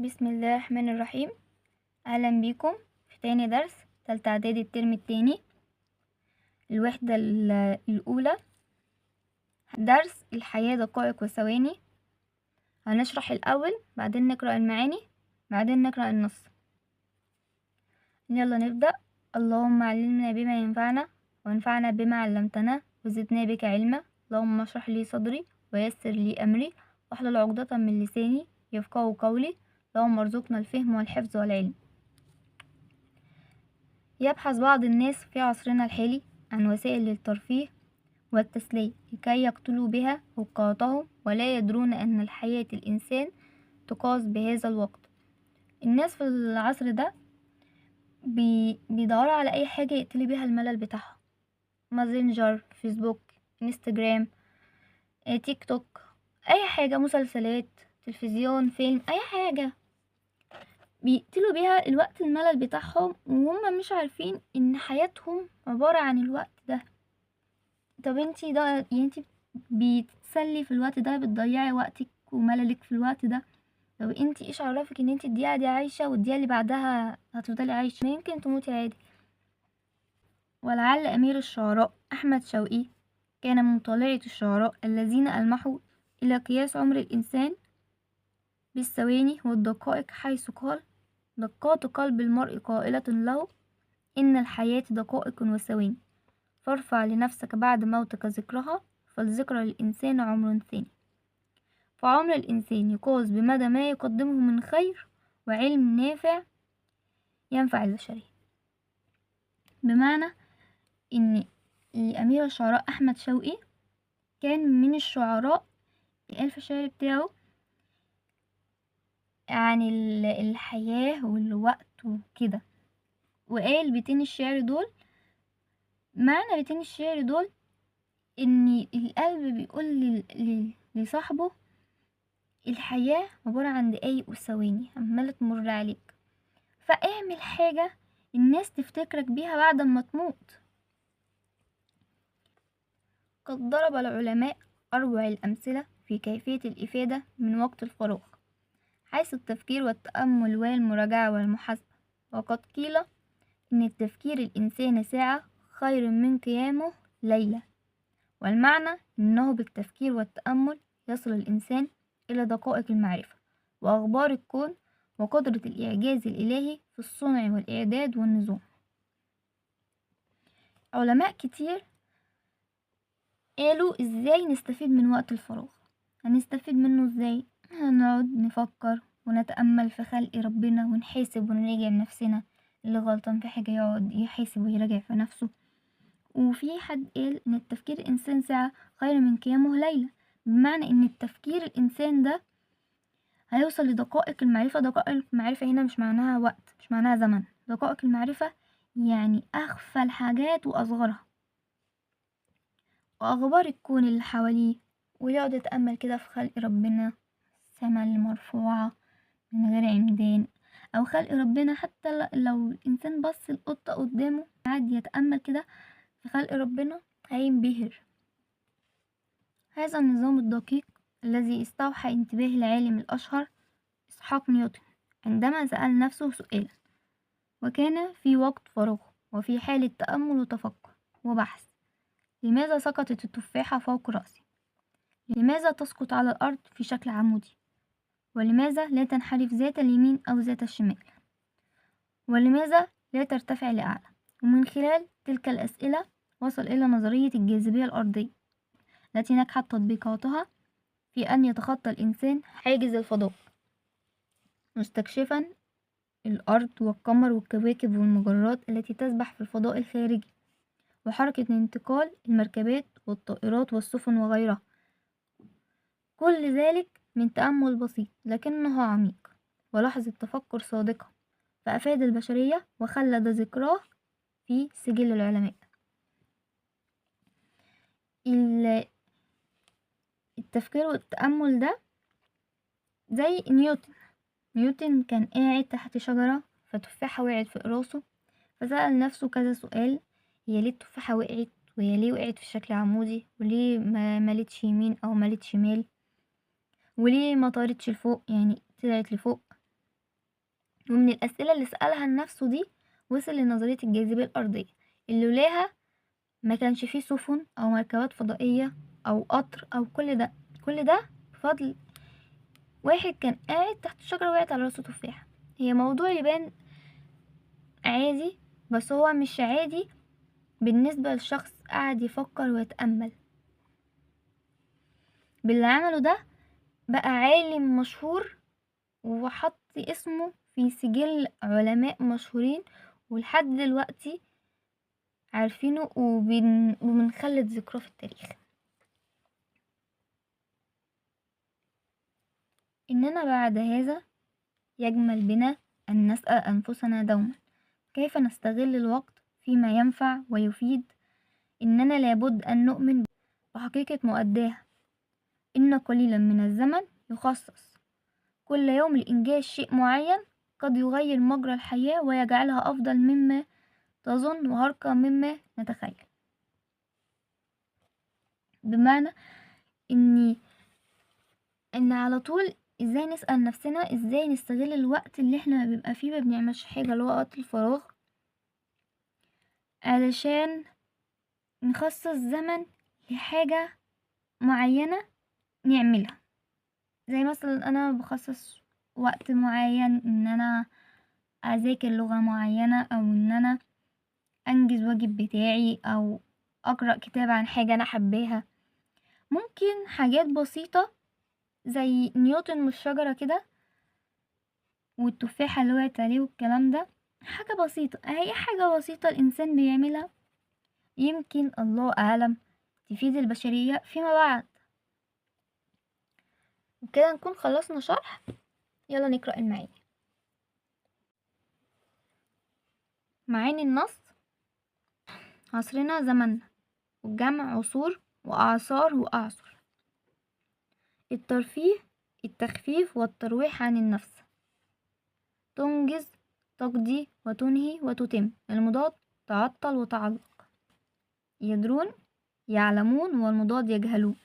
بسم الله الرحمن الرحيم. أهلا بيكم في تاني درس تالتة إعدادي الترم التاني، الوحدة الأولى، درس الحياة دقائق وثواني. هنشرح الأول، بعدين نقرأ المعاني، بعدين نقرأ النص. يلا نبدأ. اللهم علمنا بما ينفعنا وانفعنا بما علمتنا وزدنا بك علما. اللهم اشرح لي صدري ويسر لي أمري واحلل عقدة من لساني يفقهوا قولي. اللهم ارزقنا الفهم والحفظ والعلم. يبحث بعض الناس في عصرنا الحالي عن وسائل للترفيه والتسلية لكي يقتلوا بها أوقاتهم، ولا يدرون أن الحياة الإنسان تقاس بهذا الوقت. الناس في العصر ده بيدوروا على أي حاجة يقتلوا بيها الملل بتاعهم، مازنجر، فيسبوك، انستجرام، تيك توك، أي حاجة، مسلسلات، تلفزيون، فيلم، أي حاجة بيقتلوا بيها الوقت الملل بتاعهم، وهم مش عارفين ان حياتهم عبارة عن الوقت ده. طب انتي ده يعني انتي بتتسلي في الوقت ده، بتضيعي وقتك ومللك في الوقت ده. طب انتي ايش عرفك ان انتي الدقيقة دي عايشة والدقيقة اللي بعدها هتفضلي عايشة؟ ما يمكن تموتي عادي. ولعل أمير الشعراء أحمد شوقي كان من طالعة الشعراء الذين ألمحوا إلى قياس عمر الإنسان بالثواني والدقائق، حيث قال: دقات قلب المرء قائلة له إن الحياة دقائق وثواني، فارفع لنفسك بعد موتك ذكرها، فالذكرى للإنسان عمر ثاني. فعمر الإنسان يقاس بمدى ما يقدمه من خير وعلم نافع ينفع البشرية. بمعنى إن أمير الشعراء أحمد شوقي كان من الشعراء اللي قال في الشعر بتاعه عن الحياة والوقت وكده، وقال بيتين الشعر دول. معنى بيتين الشعر دول ان القلب بيقول لصاحبه الحياة عبارة عن دقايق وثواني عمالة تمر عليك، فاعمل حاجة الناس تفتكرك بيها بعد ما تموت. قد ضرب العلماء أروع الأمثلة في كيفية الإفادة من وقت الفراغ، حيث التفكير والتأمل والمراجعة والمحاسبة. وقد قيل إن التفكير الإنسان ساعة خير من قيامه ليلة، والمعنى إنه بالتفكير والتأمل يصل الإنسان إلى دقائق المعرفة وأخبار الكون وقدرة الإعجاز الإلهي في الصنع والإعداد والنظام. علماء كتير قالوا إزاي نستفيد من وقت الفراغ. هنستفيد منه إزاي؟ هنقعد نفكر ونتأمل في خلق ربنا ونحاسب ونراجع نفسنا، اللي غلطان في حاجة يقعد يحاسب ويراجع في نفسه. وفي حد قال إن التفكير الإنسان ساعة خير من قيامه ليلة، بمعنى إن التفكير الإنسان ده هيوصل لدقائق المعرفة. دقائق المعرفة هنا مش معناها وقت، مش معناها زمن. دقائق المعرفة يعني أخفى الحاجات وأصغرها وأخبار الكون اللي حواليه، ويقعد يتأمل كده في خلق ربنا، السما المرفوعة من غير عمدان، أو خلق ربنا. حتى لو الإنسان بص القطة قدامه قعد يتأمل كده في خلق ربنا هينبهر. هذا النظام الدقيق الذي استوحى انتباه العالم الأشهر إسحاق نيوتن عندما سأل نفسه سؤالا، وكان في وقت فراغه وفي حالة تأمل وتفكر وبحث: لماذا سقطت التفاحة فوق رأسي؟ لماذا تسقط على الأرض في شكل عمودي؟ ولماذا لا تنحرف ذات اليمين أو ذات الشمال؟ ولماذا لا ترتفع لأعلى؟ ومن خلال تلك الأسئلة وصل إلى نظرية الجاذبية الأرضية التي نجحت تطبيقاتها في أن يتخطى الإنسان حاجز الفضاء، مستكشفا الأرض والقمر والكواكب والمجرات التي تسبح في الفضاء الخارجي، وحركة انتقال المركبات والطائرات والسفن وغيرها. كل ذلك من تأمل بسيط لكنه عميق ولحظة تفكر صادقة، فأفاد البشرية وخلد ذكراه في سجل العلماء. التفكير والتأمل ده زي نيوتن. نيوتن كان قاعد تحت شجرة فتفاحة وقعت في راسه، فسأل نفسه كذا سؤال: هي ليه التفاحة وقعت؟ وهي ليه وقعت في شكل عمودي؟ وليه ما مالتش يمين أو مالت شمال؟ وليه ما طارتش لفوق، يعني طلعت لفوق؟ ومن الأسئلة اللي سألها لنفسه دي وصل لنظرية الجاذبية الأرضية، اللي لولاها ما كانش فيه سفن أو مركبات فضائية أو قطر أو كل ده. كل ده بفضل واحد كان قاعد تحت الشجرة وقعت على راسه تفاحة. هي موضوع يبان عادي، بس هو مش عادي بالنسبة لشخص قاعد يفكر ويتأمل. باللي عمله ده بقى عالم مشهور، وحط اسمه في سجل علماء مشهورين، ولحد دلوقتي عارفينه وبنخلد ذكراه في التاريخ. إننا بعد هذا يجمل بنا أن نسأل أنفسنا دوما كيف نستغل الوقت فيما ينفع ويفيد. إننا لابد أن نؤمن بحقيقة مؤداها، إن قليلا من الزمن يخصص كل يوم لإنجاز شيء معين قد يغير مجرى الحياة ويجعلها أفضل مما تظن وأرقى مما نتخيل. بمعنى إن على طول إزاي نسأل نفسنا إزاي نستغل الوقت اللي إحنا بيبقى فيه ما بنعملش حاجة، اللي هو وقت الفراغ، علشان نخصص زمن لحاجة معينة نعملها. زي مثلا أنا بخصص وقت معين إن أنا أذاكر لغة معينة، أو إن أنا أنجز واجب بتاعي، أو أقرأ كتاب عن حاجة أنا حباها. ممكن حاجات بسيطة زي نيوتن والشجرة كده والتفاحة اللي وقعت عليه والكلام ده، حاجة بسيطة، هي حاجة بسيطة الإنسان بيعملها يمكن الله أعلم تفيد البشرية فيما بعد. وكده نكون خلصنا شرح. يلا نقرأ المعاني. معاني النص: عصرنا زمننا، والجمع عصور وأعصار وأعصر. الترفيه التخفيف والترويح عن النفس. تنجز تقضي وتنهي وتتم. المضاد تعطل وتعلق. يدرون يعلمون، والمضاد يجهلون.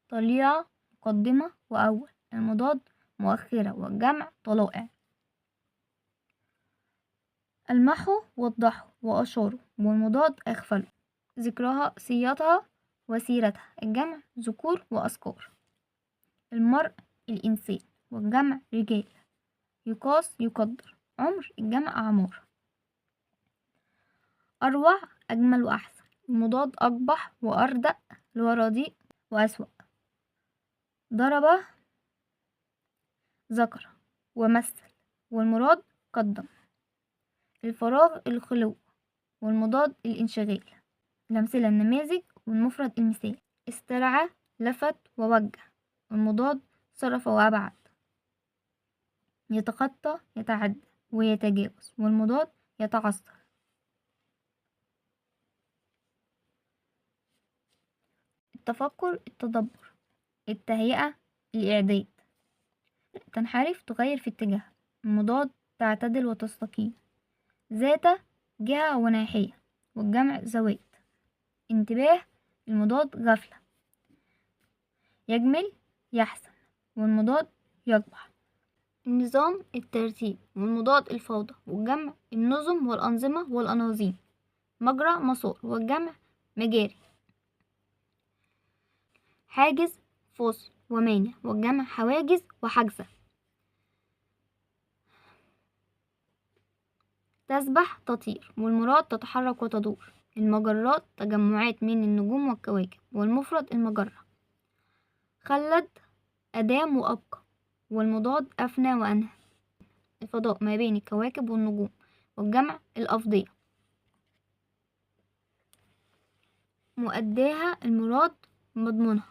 طليعة مقدمة وأول. المضاد مؤخرة، والجمع طلائع. المحو وضحوا وأشاروا، والمضاد أغفلوا. ذكرها سيرتها وسيرتها. الجمع ذكور وأذكار. المرء الإنسان، والجمع رجال. يقاس يقدر. عمر الجمع أعمار. أروع أجمل وأحسن. المضاد أقبح وأردأ اللي هو رديء وأسوأ. ضرب ذكر ومثل، والمراد قدم. الفراغ الخلو، والمضاد الانشغال. الأمثلة النماذج، والمفرد المثال. استرعى لفت ووجه، والمضاد صرف وأبعد. يتخطى يتعدى ويتجاوز، والمضاد يتعثر. التفكر التدبر. التهيئة الإعداد. تنحرف تغير في اتجاه. المضاد تعتدل وتستقيم. ذات جهة وناحية، والجمع ذوات. انتباه المضاد غفلة. يجمل يحسن، والمضاد يقبح. النظام الترتيب، والمضاد الفوضى، والجمع النظم والأنظمة والأناظيم. مجرى مسار، والجمع مجاري. حاجز فاصل ومانع، والجمع حواجز وحجزة. تسبح تطير، والمراد تتحرك وتدور. المجرات تجمعات من النجوم والكواكب، والمفرد المجرة. خلد أدام وأبقى، والمضاد أفنى وأنهى. الفضاء ما بين الكواكب والنجوم، والجمع الأفضية. مؤداها المراد مضمونها.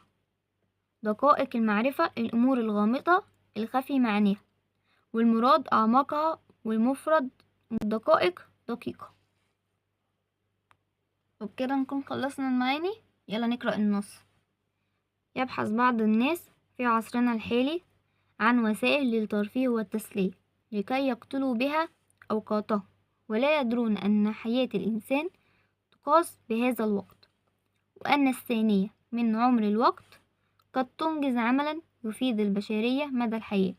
دقائق المعرفة الأمور الغامضة الخفي معانيها، والمراد أعمقها، والمفرد دقائق دقيقة. وبكده نكون خلصنا المعاني. يلا نقرأ النص. يبحث بعض الناس في عصرنا الحالي عن وسائل للترفيه والتسلية لكي يقتلوا بها أوقاتهم، ولا يدرون أن حياة الإنسان تقاس بهذا الوقت، وأن الثانية من عمر الوقت قد تنجز عملا يفيد البشرية مدى الحياة.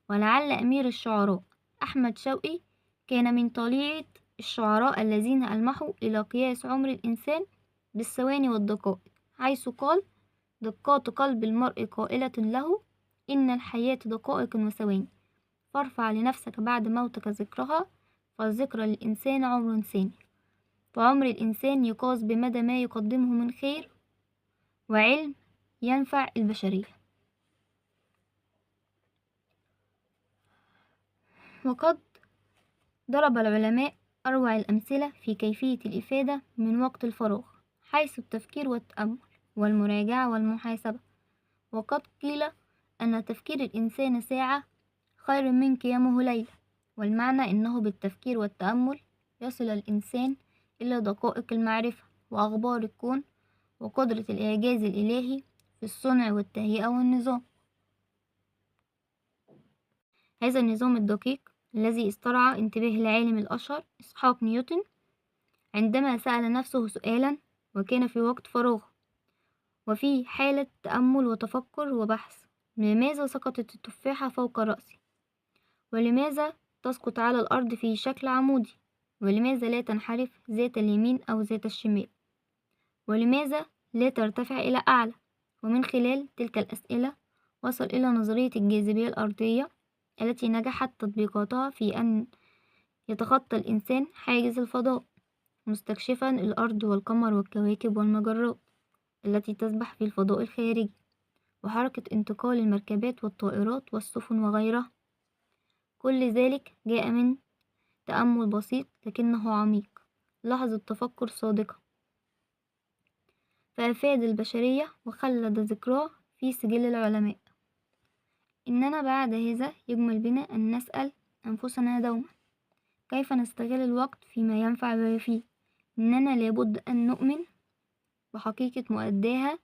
ولعل أمير الشعراء أحمد شوقي كان من طليعة الشعراء الذين ألمحوا إلى قياس عمر الإنسان بالثواني والدقائق، حيث قال: دقات قلب المرء قائلة له إن الحياة دقائق وثواني، فارفع لنفسك بعد موتك ذكرها، فالذكرى للإنسان عمر ثاني. فعمر الإنسان يقاس بمدى ما يقدمه من خير وعلم ينفع البشرية. وقد ضرب العلماء أروع الأمثلة في كيفية الإفادة من وقت الفراغ، حيث التفكير والتأمل والمراجعة والمحاسبة. وقد قيل أن تفكير الإنسان ساعة خير من قيامه ليلة، والمعنى أنه بالتفكير والتأمل يصل الإنسان إلى دقائق المعرفة وأخبار الكون وقدرة الإعجاز الإلهي في الصنع والتهيئة والنظام. هذا النظام الدقيق الذي استرعى انتباه العالم الأشهر إسحاق نيوتن عندما سأل نفسه سؤالا، وكان في وقت فراغ وفي حالة تأمل وتفكر وبحث: لماذا سقطت التفاحة فوق رأسي؟ ولماذا تسقط على الأرض في شكل عمودي؟ ولماذا لا تنحرف ذات اليمين أو ذات الشمال؟ ولماذا لا ترتفع إلى أعلى؟ ومن خلال تلك الأسئلة وصل إلى نظرية الجاذبية الأرضية التي نجحت تطبيقاتها في أن يتخطى الإنسان حاجز الفضاء، مستكشفا الأرض والقمر والكواكب والمجرات التي تسبح في الفضاء الخارجي، وحركة انتقال المركبات والطائرات والسفن وغيرها. كل ذلك جاء من تأمل بسيط لكنه عميق، لحظة تفكر صادقة، فأفاد البشرية وخلد ذكراه في سجل العلماء. إننا بعد هذا يجمل بنا أن نسأل أنفسنا دوما كيف نستغل الوقت فيما ينفع ويفيد. إننا لابد أن نؤمن بحقيقة مؤداها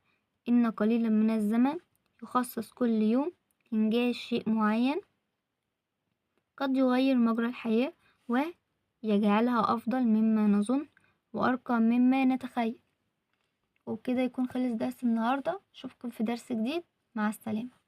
إن قليلا من الزمن يخصص كل يوم لإنجاز شيء معين قد يغير مجرى الحياة ويجعلها أفضل مما نظن وأرقى مما نتخيل. وبكده يكون خلص درس النهاردة. أشوفكم في درس جديد. مع السلامة.